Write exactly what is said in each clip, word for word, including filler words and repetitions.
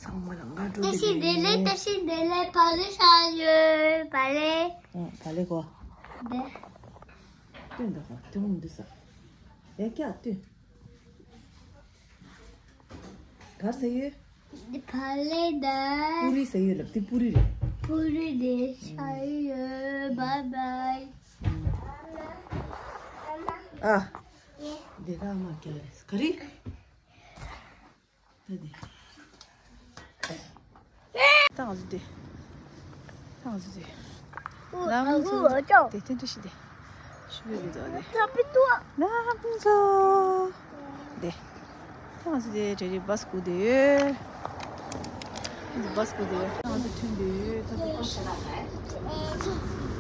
ཚང་མ་ལ་སྔ་དྲོ། བཀྲ་ཤིས་བདེ་ལེགས། བཀྲ་ཤིས་བདེ་ལེགས། བག་ལེབ་ཟ་ཡོད། བག་ལེབ། ཨོ། བག་ལེབ་གོ། བདེ། སྟོན་འདུག་ག། སྟོན་འདུག་ས། ཡ་ཀྱ་སྟོན། གར་ཟ་ཡོད། འདི་བག་ལེབ་ད། པུ་རི་ཟ་ཡོད་ལབ། འདི་པུ་རི་རེད། པུ་རི་རེད། ཟ་ཡོད། བཱའི་བཱའི། ཨ། འདི་ད་མ་ཀྱ་རེད། ག་རེ། ད་དེ། ད་ང་ཚོ་དེ། ད་ང་ཚོ་དེ། ལམ་ཚོ་དེ་དེ་འདྲ་ཞིག་དེ། ཞུ་གི་འདུག་དེ། ལམ་ཚོ་དེ། ད་ང་ཚོ་དེ་རེ་རེ་བཱས་སྒུག་བསྡད་ཡོད། ང་ཚོ་བཱས་སྒུག་བསྡད་ཡོད། ད་ང་ཚོ་ཐོན་བསྡད་ཡོད། ད་ད་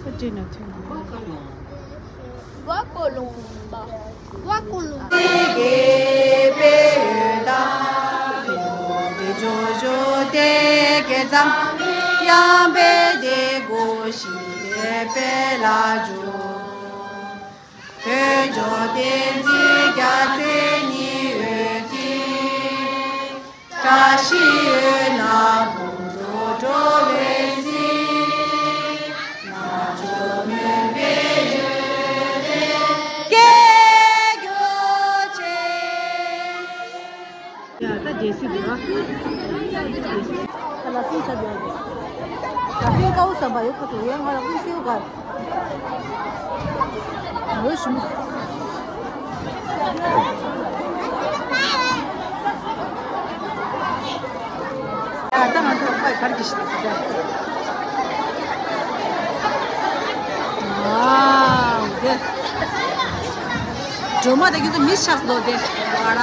ད་ད་ཏྲེན་ནང་ཐོན་བསྡད་ཡོད། Guacolumba. Guacolumba. བཀྲ་ཤིས་འོད་སྣང་འབུམ་དུ་འགྲོ་བའི་ཚེ། ང་ཚོ་མོས་པའི་ཡུལ་ལས་སྐད་རྒྱུག་ཆེ། ཡ་ད་རྒྱལ་སྲིད་འདི་ར། ད་ལ་སྲིད་ས་འདི་ར། ད་སྲིད་ཀའུ་ས་བ་ཡོད་ཁ་ཐུག་ཡ་ང་ལ་སྲིད་སེའུ་ག། འོ་ཞུ། ད་ང་ཚོ་པའི་གར་གྱི་ཞིག་ད། ཨ་དེ། སྒྲོལ་མ་དེ་ཁྱོད་ཚོ་མི་ཆགས་འདུག་དེ། ཨ་ར།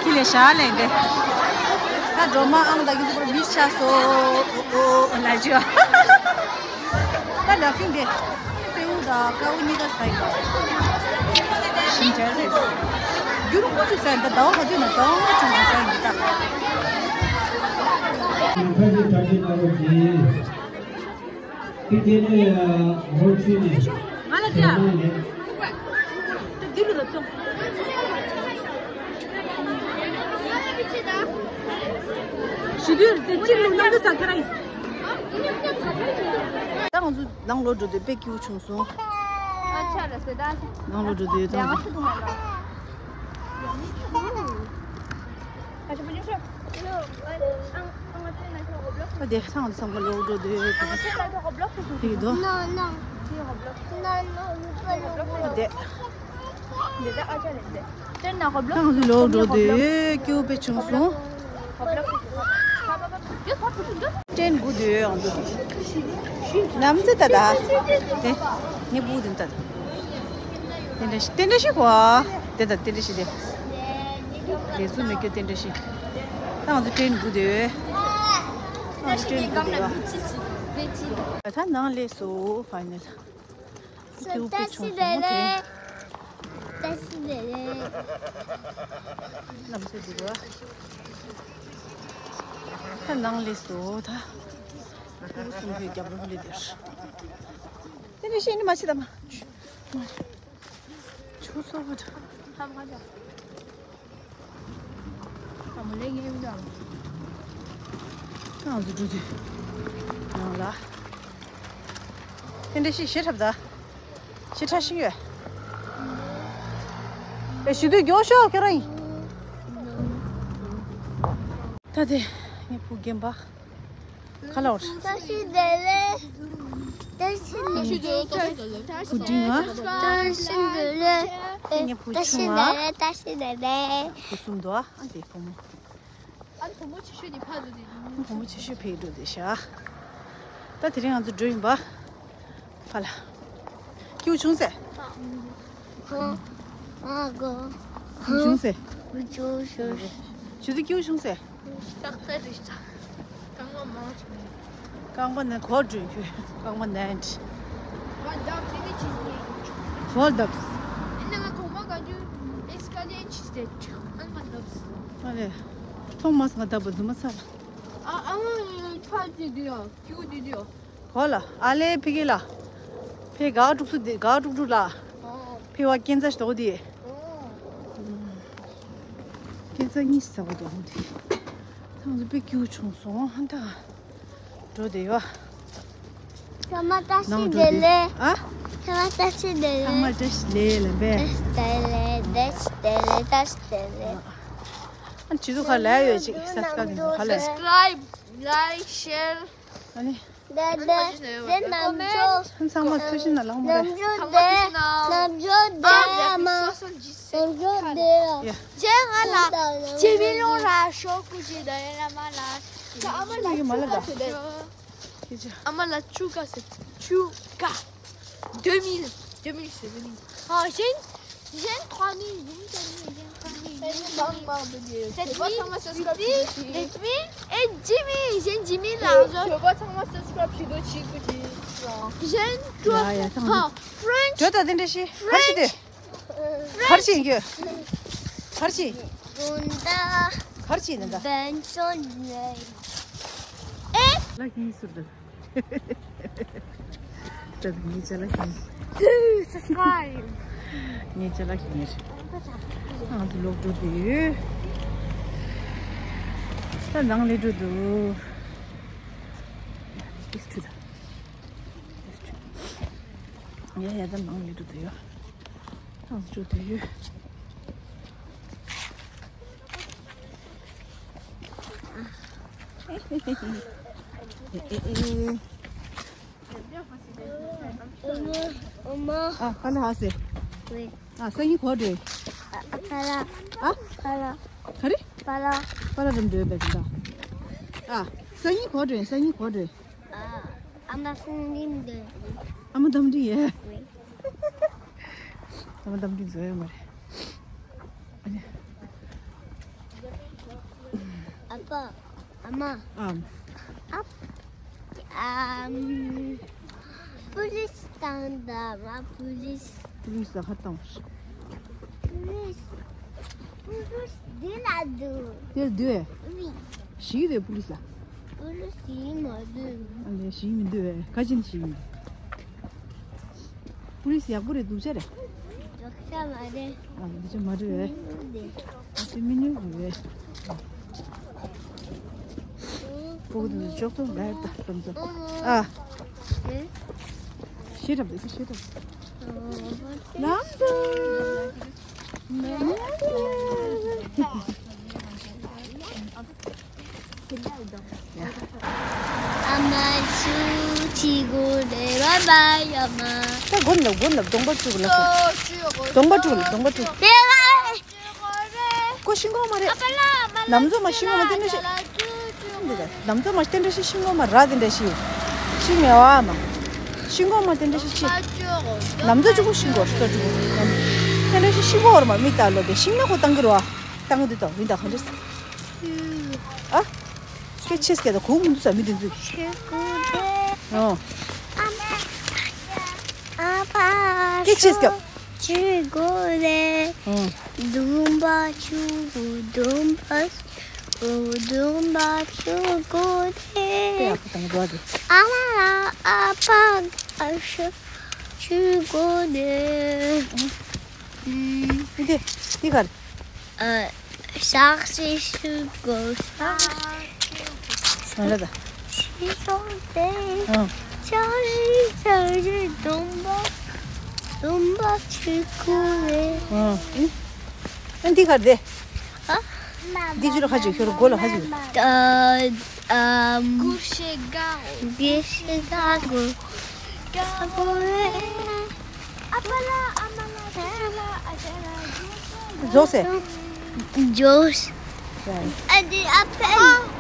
ཁྱི་ལས་ཤ་ལས་དེ། ད་སྒྲོལ་མ་ཨང་དེ་ཁྱོད་ཚོ་མི་ཆགས་སོ། ཨོ་ཨོ་ལ་ཇུ། ད་ལ་ཕིང་དེ། སེའུ་དང་ཀའུ་གཉིས་ཀ་ཟ་ཡི། ཞིམ་ཅག་ཟེར། རྒྱུ་རུ་ཀུ་ཅུ་ཟ་ཡི། ད་ཟླ་བ་ག་ཚོད་ན་ཟླ་བ་ལྔ་དྲུག་ཅུ་ཟ་ཡི་འདི་ད། ཕ་གི་ཕ་གི་ལྟ་བུ་གི། དེ་དེ་ནས་ཧོར་ཆུ་ནས། ང་ལ་ཅི་ཡ། ད་འདི་ལོ་ལ་བཙོང་། ཞི་དུལ་དེ་གཅིག་ལ་གནམ་གྱི་ས་ཁ་ར་ཡིན། ད་ང་ཚོ་ནང་ལོགས་འགྲོ་དུས་དཔེ་སྐྱིད་པོ་བྱུང་སོང་། ཨ་ཆ་ལ་ཟེར་ད། ནང་ལོགས་འགྲོ་དུས་ད་ང་ཚོ། ཨ་དེ་ཐང་ཚང་གི་ལོག་འགྲོ་དུས་ཕིག་དོ། ཨ་དེ། ཐང་ཚོ་ལོག་འགྲོ་དུས་སྐྱིད་པོ་དཔེ་བྱུང་སོང་། ཏྲེན་སྒུག་དུས་ཡོང་འདུག་ནམ་ཚེ་ད་ད། དེ། ངས་སྒུག་དུས་ད་ད། དེ་འདྲ་ཞིག་དེ་འདྲ་ཞིག་གོ། དེ་ད་དེ་འདྲ་ཞིག་དེ། ལས་སུ་མི་སྐྱོ་དེ་འདྲ་ཞིག་ད་ང་ཚོ་ཏྲེན་སྒུག་དུས། ད་ང་ཚོ་ཏྲེན་སྒུག་དུས་ཡོད། ད་ནང་ལས་སུ་ཕའི་ནལ། སྐྱིད་པོ་བྱུང་སོང་། ཏྲེན། ལམ་སེ་འདི་རུ། ད་ནང་ལས་སུ་ད། ཕྲུ་གུ་གསུམ་པོའི་རྒྱབ་ལོགས་ལ་དེར། དེ་ནས་ཤེས་ནི་མ་བྱེད་དམ། ཆུ་སོ་བོ་དང་། ཨ་མ་ལེ་ངའི་ཡུལ་དང་། ང་ཚོ་འགྲོ་དུས། ནང་ལ། དེ་འདྲ་ཞིག་ཞེ་ཁྲབ་ད། ཞེ་ཁྲ་ཞིག་ཡོད། ཨེ་ཞི་དུལ་མགྱོགས་ཤོག་ཁྱེད་རང་ཡིན། ད་དེ་ངའི་བུ་རྒན་པ། ཁ་ལོར། བཀྲ་ཤིས་བདེ་ལེགས། བཀྲ་ཤིས་བདེ་ལེགས། བུ་འབྲིང་ང་། བཀྲ་ཤིས་བདེ་ལེགས། ཨེ་ངའི་བུ་ཆུང་ང་། བཀྲ་ཤིས་བདེ་ལེགས། བུ་གསུམ་འདུག་ཨ། ཨ་དེ་བུ་མོ། ཨ་བུ་མོ་ཆེ་ཤོས་དེ་ཕ་འདུག་དེ། བུ་མོ་ཆེ་ཤོས་ཕ་གི་འགྲོ་དེ་ཤ། ད་དེ་རིང་ང་ཚོ་འགྲོ་ཡིན་པ། ཕ་ལ། སྐྱིད་པོ་བྱུང་ཟེར། ཨ་གོ། སྐྱིད་པོ་བྱུང་ཟེར། སྐྱིད་པོ་བྱུང་ཟེར། ཞུ་དུ་སྐྱིད་པོ་བྱུང་ཟེར། རྟག་ཏུ་རེད་ཤག་རྐང་པ་མང་ཆེ། རྐང་པ་ནི་གོ་འགྲོ་ཡོད། རྐང་པ་ནན། What does it mean? What does? ཨ་ནི་ང་གོང་མ་ག་དུས་ཨེ་སི་ཀ་ལེ་ཊར་བྱས་ཏེ། ཨ་ནི་ང་བརྡབས། ཨ་ལེ། ཐོག་མ་སང་བརྡབས་པ་རྫུན་མ་ཚ་བ། ཨ་ཨ་ང་ཕར་དེ་དུས་ཡང་ཁྱུ་དེ་དུས་ཡང་། གོ་ལ། ཨ་ལེ་ཕི་གི་ལ། ཕི་ག་དཀྲུག་སུ་དེ་ག་དཀྲུག་དཀྲུག་ལ། ཨོ། ཕི་བ་སྐྱེན་ཚ་ཞིག་དོག་དེ། ཨོ། སྐྱེན་ཚ་གཉིས་ཟ་བ་དོག་དེ། ད་ ང་ཚོ་དཔེ་སྐྱིད་པོ་བྱུང་སོང་། ཧ་ད་འགྲོ་བསྡད་ཡོད། ཚང་མ་བཀྲ་ཤིས་ནང་བདེ་འགྲོ་ལེགས། ཨ། ཚང་མ་བཀྲ་ཤིས་བདེ་ཚང་མ་ལེགས། བཀྲ་ཤིས་བདེ་ལེགས་ལབ་པས། བཀྲ་ཤིས་བདེ་ལེགས། བཀྲ་ཤིས་བདེ་ལེགས། བཀྲ་ཤིས་བདེ་ལེགས། ཨ་ནི་བྱེད་དུས་ཁ་ལ་ཡོད་ཅིག་སབ་སི་ཀ་རབ་དེ་ཚོ་ཁ་ལ་ཡོད། Subscribe, like, share. ཨ་ནི། དེ་དེ་དེ་ནམ་ཚོ། ཚང་མ་ཐུགས་ཤིན་ན་ལག་མ་རེད། ནམ་ཚོ་དེ་ནམ་ཚོ་དེ་ཨ་མ། ནམ་ཚོ་དེ་ར། ཡ། ཇེ་ང་ལ་ཇེ་མི་ལོང་ར་ཤོག་ཀུ་ཇི་ད་ཡ་ལ་མ་ལ། ཨ་མ་ལ་ཡི་མ་ལ་ད། ཨ་མ་ལ་ཆུ་ཀ་སེ་ཆུ་ཀ། Deux mille, deux mille, c'est deux mille. ཨ་ཞེན། ཞེན་trois mille, ཞེན་quatre mille, ཞེན trois mille, ཞེན་མང་མང་དུ་ཉེ། Sept mille, huit mille, neuf mille, et dix mille. ཞེན་dix mille ལ་ཟོ། ཁྱོད་པ་ཚང་མ་subscribe བྱེད་དོ་ཆིག་གུ་ཅི། ཞེན། ཡ་ཡ། ཧ། French. ཇོ་ད་དེ་འདྲ་ཞིག་ཧར་ཞིག་དེ། ཧར་ཞིག་ཡོད། ཧར་ཞིག་གོན་ད། ཧར་ཞིག་ནི་ད། བན་སོ་ཉེ། ཨེ། ལ་ཧིན་སུར་ད། ད་ངའི་ཅ་ལག་ཡིན། Subscribe. ངའི་ཅ་ལག་ཡིན། ང་ཚོ་ལོག་འགྲོ་དུས། ད་ནང་ལ་འགྲོ་དུས། ཏིས་ཁྲུ་ད། ཡ་ཡ། ད་ནང་ལ་འགྲོ་དུས་ཡོད། ང་ཚོ་འགྲོ་དུས་ཡོད། ཨ་ཨ་ཨ་ཨ། ཨོ་མ། ཨ་ཁ་ལ་ཧ་སེ། ཝེ། ཨ་སང་ཉིན་གོ་འགྲོ། ཨ་ཁ་ལ། ཨ། ཁ་ལ། ག་རེ། པ་ལ། པ་ལ་རིམ་འགྲོ་བས་ད། ཨ་སང་ཉིན་གོ་འགྲོ། སང་ཉིན་གོ་འགྲོ། ཨ་ཨ་མ་སང་ཉིན་འགྲོ། ཨ་མ་དམ་འདི་ཡས། ཝེ། ཨ་མ་དམ་འདི་བཟོ་ཡོད་མ་རེད། ཨ་ཕ། ཨ་མ། ཨམ། ཨ། ཨམ། པུ་ལིས་བཏང་ད་མ། པུ་ལིས། པུ་ལིས་ལ་ཁ་བཏང་བ། པུ་ལིས། པུ་ལིས་འདི་ལ་འདུག་དེར་འདུག་ཨེ། མི། ཞིག་རེད་པུ་ལིས་ལ། པུ་ལིས་ཞིག་མ་འདུག་ཨ་ལས་ཞིག་མི་འདུག་ཨེ། ག་ཅིན་ཞིག་མི་འདུག་པུ་ལིས་ཡག་པོ་རེད། སྡུག་ཅག་རེད། སྡུག་ཅག་མ་རེད། ཨ་སྡུག་ཅག་མ་རེད་པས། ཨ་དེ་མི་ཉུང་བ་རེད། ཨུ། ཕྲུ་གུ་དེ་ཚོ་ཅོག་ཙེ་ལ་ཡར་ལྟ་ཙམ་ཙམ། ཨ། ཨེ། ཤེས་རབ་དེ་ཚོ་ཤེས་རབ། ལམ་དུ། ཨ་མ་ཆུ་ཆི་གོ་རེ་བ་བ་ཡ་མ། ད་དགོན་ལ་དགོན་ལ་གདོང་པ་བཀྲུས་ལ་སོ། གདོང་པ་བཀྲུས་ལ་གདོང་པ་བཀྲུས། དེ་བ། ཁོ་ཤིང་གོང་མ་རེད། ནམ་ཚོ་མ་ཤིང་གོང་མ་དེ་འདྲ་ཞིག་འདི་ད་ནམ་ཚོ་མ་དེ་འདྲ་ཞིག་ཤིང་གོང་མ་ར་དེ་འདྲ་ཞིག་ཤིང་མེ་བ་མ། ཤིང་གོང་མ་དེ་འདྲ་ཞིག་ཆེ། ནམ་ཚོ་གཅིག་པུ་ཤིང་གོང་སོ་གཅིག་པུ། དེ་འདྲ་ཞིག་ཤིང་གོང་མ་མི་ལྟ་ལོ་དེ་ཤིང་ན་ཁོ་བཏང་གི་རོ། བཏང་གི་འདུག་ད་འདི་ད་ག་འདྲ། ཨ། སྐད་ཆེས་སྐད་ད་གོང་མི་འདུག་ས་མི་དེ་འདུག་ཨོ། ཨ་ཕ། སྐད་ཆེས་སྐད། ཆུ་གོ་རེ། ཨོ། དུམ་པ་ཆུ་གོ་དུམ་པ་ཆུ་གོ་དུམ་པ་ཆུ་གོ་རེ། ཨ་མ་ཨ་ཕ་ཨ་ཤ་ཆུ་གོ་རེ། འདི་འདི་གར། ཨ། ཤག་ཤི་ཤུ་གོ་ཤག་ང་ལ་ད། ཤི་སོང་སྟེ། ཨ། ཤག་ཤི་ཤག་ཤི་དུམ་པ། དུམ་པ་ཆུ་ཁུ་རེ། ཨ། ཨ་འདི་གར་དེ། ཨ། འདི་ཇུ་ལ་ཁ་ཅིག་ཤོར་གོ་ལ་ཁ་ཅིག་ད། ཨམ། གུ་ཤེ་ག་གུ་ཤེ་ག་གུ་ག་གུ་རེ། ཨ་པ་ལ་ཨ་མ་ལ་ཅུ་ཅུ་ལ་ཨ་ཅ་ལ་ཇོ་སེ། ཇོ་སེ། ཨ་འདི་ཨ་ཕ།